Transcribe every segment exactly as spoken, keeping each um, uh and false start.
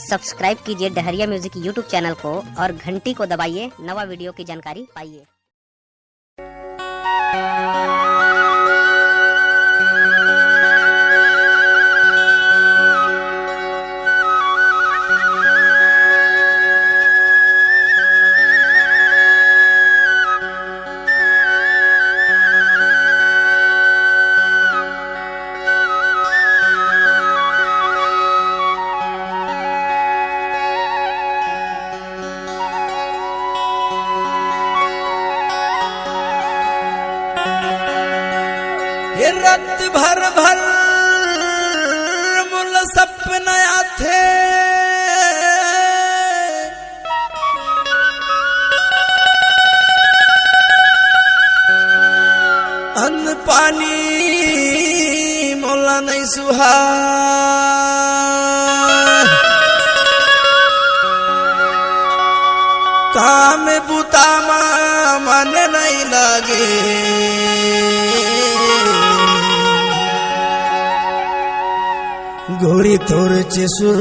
Subscribe कीजिए Dahariya music YouTube channel को और घंटी को दबाइए, नवा वीडियो की जानकारी पाइए। ये रात भर भर मोला सपना आथे, अन्न पानी मोला नहीं सुहाय। काम बुता मा मन नहीं लागे, गोरी तोर चिसुरता।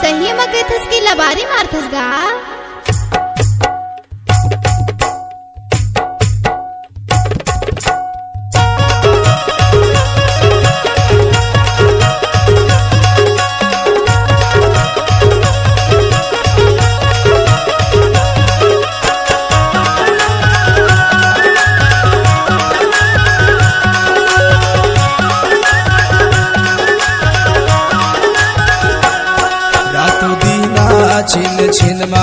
सही म कहिथस कि लबारी मारथस गा। रातों दिना छिन छिन मा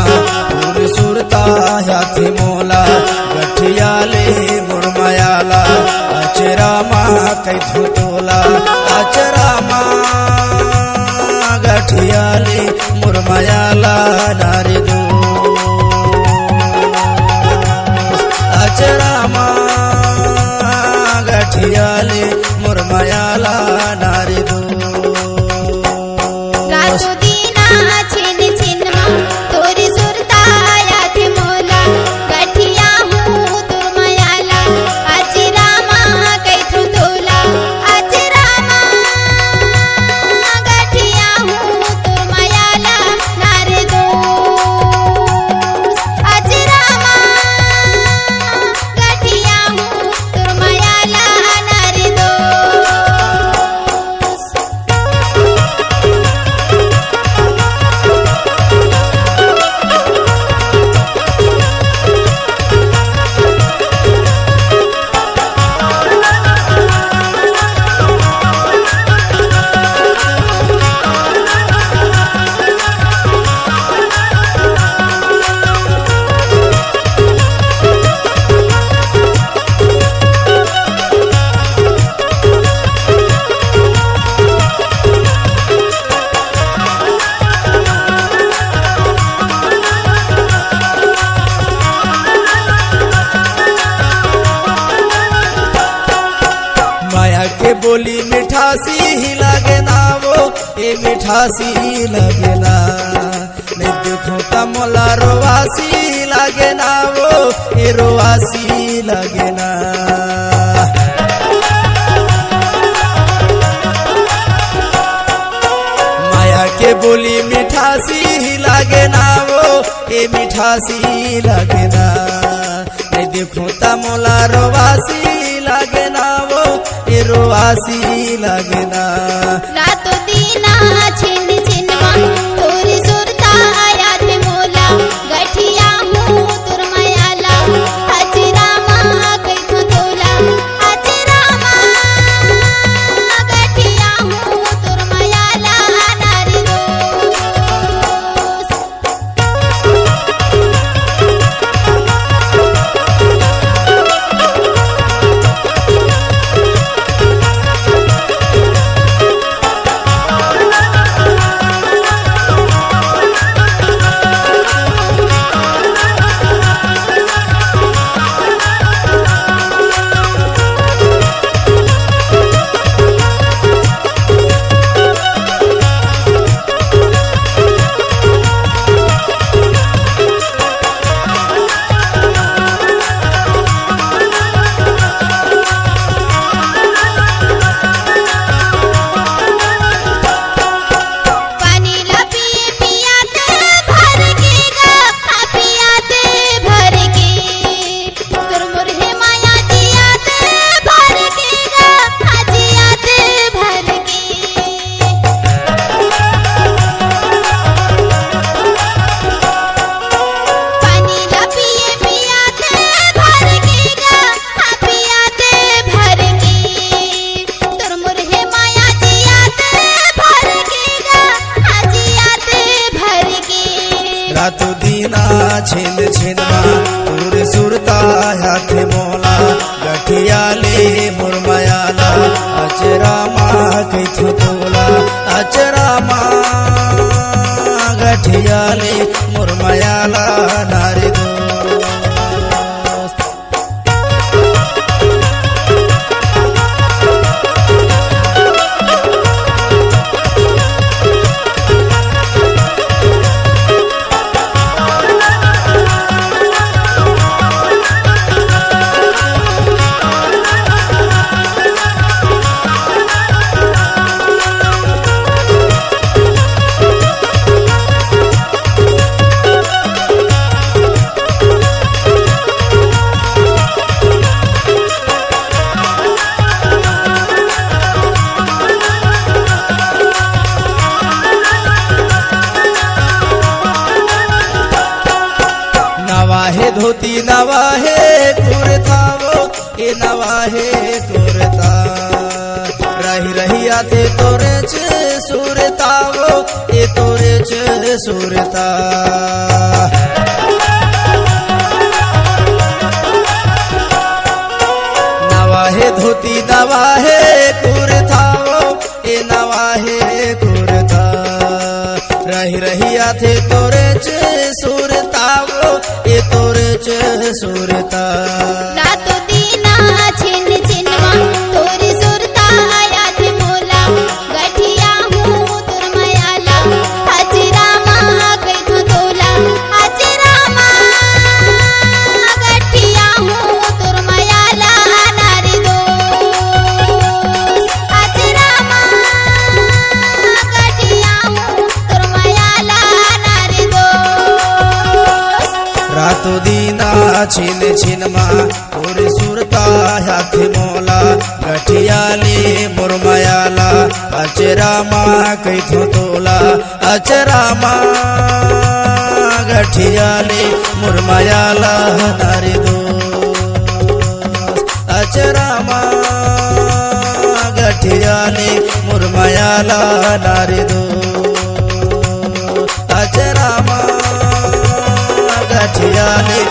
तोर सुरता आथे मोला, गठिया ले मोर मया ला अचरा मा कइथों तोला, अचरा मा गठिया ले मोर मया ला नारे दो, अचरा मा गठिया ले मोर मया ला नारे दो। रातों दिना छिन छिन मा तोर सुरता आथे मोला, गठिया हूँ तोर मया ला, अचरा मा कइथों तोला, अचरा मा गठिया हूँ तोर मया ला नारे दो, अचरा मा गठिया हूँ तोर मया ला नारे दो। मया के बोली मिठासी ही लागे ना वो, ए मिठासी लागे ना। नहीं देखों त मोला रोवासी लागे ना वो, ए रोवासी लागे ना। मया के बोली मिठासी ही लागे ना वो, ए मिठासी लागे ना। नहीं देखों त मोला रोवासी लागे ना वो, ए रोवासी लागे ना। रातों दिना छिन छिन मा तोर सुरता आथे मोला, गठिया हूँ तोर मया ला, अचरा मा कइथों तोला, अचरा मा गठिया हूँ तोर मया ला नारे दो। नवा हे कुरता, रहि रहि आथे तोरेच सुरता वो, ए तोरेच सुरता। नवा हे धोती, नवा हे कुरता वो, ए नवा हे कुरता। रहि रहि आथे तोरेच सुरता वो, ए तोरेच सुरता। रातो दीना छिन छिन मा तोर सुरता आथे मोला। गठिया हूँ तोर मया ला, अचरा मा कइथों तोला। अचरा मा गठिया हूँ तोर मया ला, नारी दोस्त। अचरा मा गठिया हूँ तोर मया ला, नारी दोस्त। रातो दीना छिन छिन मा तोर सुरता आथे मोला। गठिया ले मोर मया ला, अचरा मा कइथों तोला। अचरा मा गठिया ले मोर मया ला, नारी दोस्त। अचरा मा गठिया ले मोर मया ला, नारी दोस्त। अचरा मा गठिया ले